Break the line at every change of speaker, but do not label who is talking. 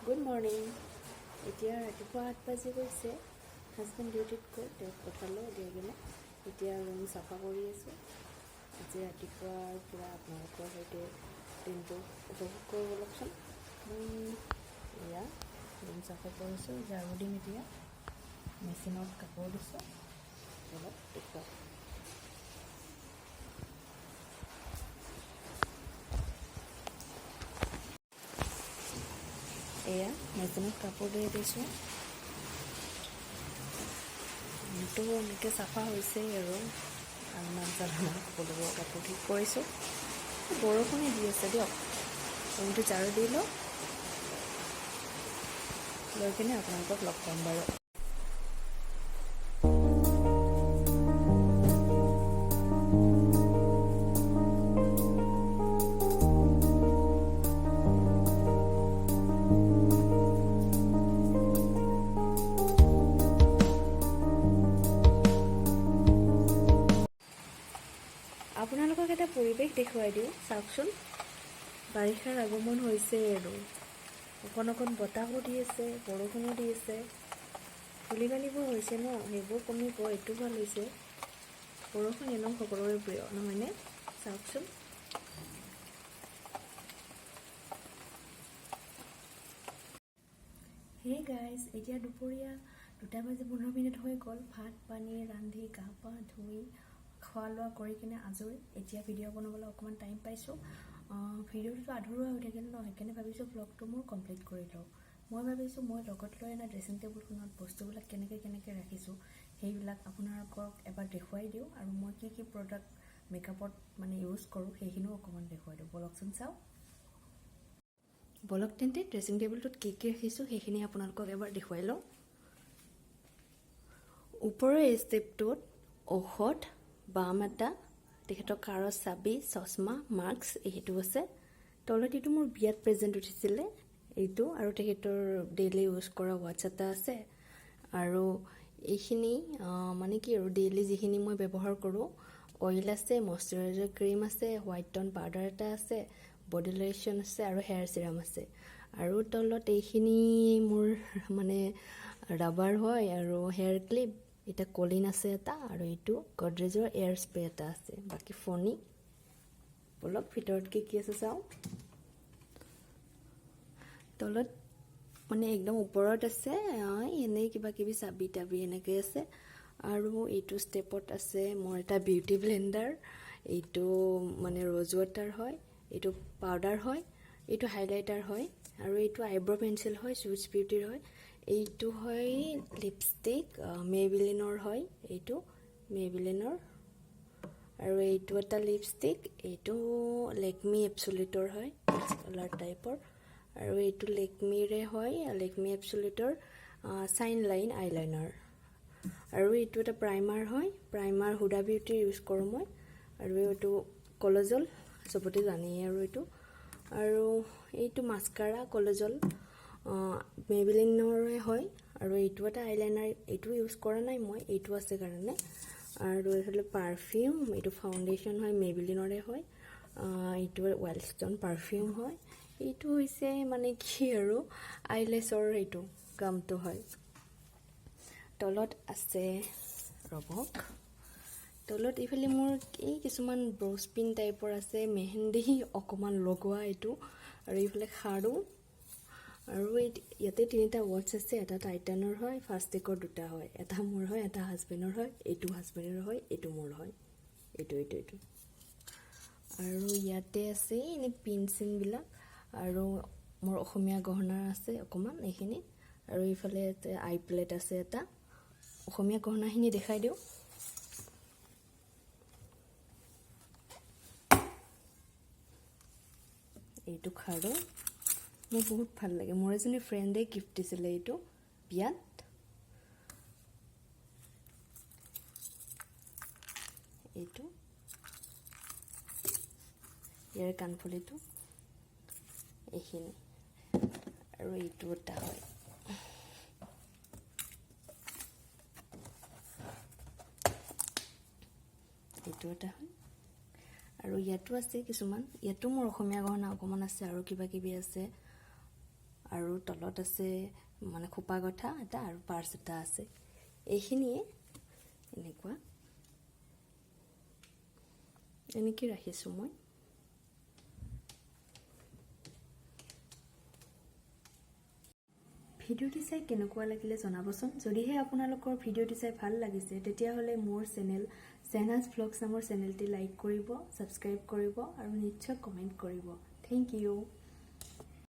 Good morning. এতিয়া ৰাতিপুৱা 8 বাজি গৈছে। হাজবেণ্ড ডিউটিত গ'ল, তেওঁক পঠালোঁ। দি কিনে এতিয়া ৰুম চাফা কৰি আছোঁ। আজি ৰাতিপুৱাৰ পৰা আপোনালোকৰ সৈতে দিনটো উপভোগ কৰোঁ ব'লকচোন। মই এয়া ৰুম চাফা কৰিছোঁ, ঝাৰু দিম। এতিয়া মেচিনত কাপোৰ দিছোঁ। অলপ দেখুৱাওঁ। এয়া মেচিনত কাপোৰ দি দিছোঁ। ৰুমটো এনেকৈ চাফা হৈছেই আৰু আলনা চালনা সকলোবোৰ কাপোৰ ঠিক কৰিছোঁ। বৰষুণে দি আছে দিয়ক। ৰুমটো ঝাৰু দি লওঁ, লৈ কিনে আপোনালোকক লগ পাম বাৰু। আপোনালোকক এটা পৰিৱেশ দেখুৱাই দিওঁ, চাওকচোন। বাৰিষাৰ আগমন হৈছে আৰু অকণ অকণ বতাহো দি আছে, বৰষুণো দি আছে। ধূলি বালিবোৰ হৈছে ন, সেইবোৰ কমিব, এইটো ভাল হৈছে। বৰষুণ এনেও সকলোৰে প্ৰিয়, নহয়নে? চাওকচোন। হে গাইজ, এতিয়া দুপৰীয়া 2টা বাজি 15 মিনিট হৈ গ'ল। ভাত পানী ৰান্ধি, গা পা ধুই, খোৱা লোৱা কৰি কিনে আজৰি। এতিয়া ভিডিঅ' বনাবলৈ অকণমান টাইম পাইছোঁ। ভিডিঅ'টোতো আধৰুৱা হৈ থাকিল ন, সেইকাৰণে ভাবিছোঁ ভ্লগটো মোৰ কমপ্লিট কৰি লওঁ। মই ভাবিছোঁ মই লগত লৈ অনা ড্ৰেছিং টেবুলখনত বস্তুবিলাক কেনেকৈ কেনেকৈ ৰাখিছোঁ, সেইবিলাক আপোনালোকক এবাৰ দেখুৱাই দিওঁ আৰু মই কি কি প্ৰডাক্ট মেকআপত মানে ইউজ কৰোঁ, সেইখিনিও অকণমান দেখুৱাই দিওঁ। ব'লকচোন চাওঁ। ব'লক তেন্তে, ড্ৰেছিং টেবুলটোত কি কি ৰাখিছোঁ, সেইখিনি আপোনালোকক এবাৰ দেখুৱাই লওঁ। ওপৰৰ এই ষ্টেপটোত ঔষধ, বাম এটা, তেখেতৰ কাৰৰ চাবি, চশমা, মাস্ক এইটো আছে। তলত এইটো মোৰ বিয়াত প্ৰেজেণ্ট উঠিছিলে এইটো আৰু তেখেতৰ ডেইলি ইউজ কৰা ৱাটচ এটা আছে। আৰু এইখিনি মানে কি আৰু ডেইলি যিখিনি মই ব্যৱহাৰ কৰোঁ, অইল আছে, মইশ্চাৰাইজাৰ ক্ৰীম আছে, হোৱাইট টন পাউডাৰ এটা আছে, বডি লোশ্যন আছে আৰু হেয়াৰ চিৰাম আছে। আৰু তলত এইখিনি মোৰ মানে ৰাবাৰ হয় আৰু হেয়াৰ ক্লিপ, এতিয়া কলিন আছে এটা আৰু এইটো গডৰেজৰ এয়াৰ স্প্ৰে এটা আছে। বাকী ফণি। ব'লক, ভিতৰত কি কি আছে চাওঁ। তলত মানে একদম ওপৰত আছে এনেই কিবা কিবি চাবি তাবি এনেকৈ আছে। আৰু এইটো ষ্টেপত আছে মোৰ এটা বিউটি ব্লেণ্ডাৰ। এইটো মানে ৰ'জ ৱাটাৰ হয়, এইটো পাউডাৰ হয়, এইটো হাইলাইটাৰ হয় আৰু এইটো আইব্ৰ' পেঞ্চিল হয়, চুইচ বিউটিৰ হয়। এইটো হয় লিপষ্টিক, মেবিলিনৰ হয়, এইটো মেবিলিনৰ। আৰু এইটো এটা লিপষ্টিক, এইটো লেকমি এবচলিউটৰ হয়, কালাৰ টাইপৰ। আৰু এইটো লেকমিৰে হয়, লেকমি এবচলিউটৰ চাইন লাইন আইলাইনাৰ। আৰু এইটো এটা প্ৰাইমাৰ হয়, প্ৰাইমাৰ হুডা বিউটিৰ ইউজ কৰোঁ মই। আৰু এইটো কলজল, চবতে জানেই আৰু এইটো। আৰু এইটো মাস্কাৰা কলজল, মেবিলিনৰে হয়। আৰু এইটো এটা আইলাইনাৰ, এইটো ইউজ কৰা নাই মই, এইটো আছে কাৰণে। আৰু এইফালে পাৰফিউম, এইটো ফাউণ্ডেশ্যন হয়, মেবিলিনৰে হয়। এইটো ৱাইল্ড ষ্টন পাৰফিউম হয়। এইটো হৈছে মানে কি আৰু আইলেছৰ এইটো গামটো হয়। তলত আছে, ৰ'বক, তলত এইফালে মোৰ এই কিছুমান ব্ৰছ পিন টাইপৰ আছে, মেহেন্দি অকণমান লগোৱা এইটো আৰু এইফালে খাৰু। আৰু এই ইয়াতে তিনিটা ৱাটচ আছে। এটা টাইটানৰ হয়, ফাষ্টেকৰ দুটা হয়, এটা মোৰ হয়, এটা হাজবেণ্ডৰ হয়। এইটো হাজবেণ্ডৰ হয়, এইটো মোৰ হয়, এইটো এইটো এইটো। আৰু ইয়াতে আছে এনেই পিন চিনবিলাক আৰু মোৰ অসমীয়া গহনা আছে অকণমান এইখিনি। আৰু এইফালে আই প্লেট আছে এটা। অসমীয়া গহনাখিনি দেখাই দিওঁ। এইটো খাৰু মোৰ বহুত ভাল লাগে। মোৰ এজনী ফ্ৰেণ্ডে গিফ্ট দিছিলে এইটো বিয়াত। এইটো ইয়াৰ কাণফুলিটো, এইখিনি। আৰু এইটো এটা হয়, এইটো এটা হয়। আৰু ইয়াতো আছে কিছুমান, ইয়াতো মোৰ অসমীয়া গহনা অকণমান আছে আৰু কিবা কিবি আছে। আৰু আৰু তলত আছে মানে খোপা গঠা এটা আৰু পাৰ্চ এটা আছে। এইখিনিয়ে এনেকুৱা এনেকৈ ৰাখিছোঁ মই। ভিডিঅ'টি চাই কেনেকুৱা লাগিলে জনাবচোন। যদিহে আপোনালোকৰ ভিডিঅ'টি চাই ভাল লাগিছে, তেতিয়াহ'লে মোৰ চেনেল চেনাজ ভ্লগছ নামৰ চেনেলটি লাইক কৰিব, ছাবস্ক্ৰাইব কৰিব আৰু নিশ্চয় কমেণ্ট কৰিব। Thank U.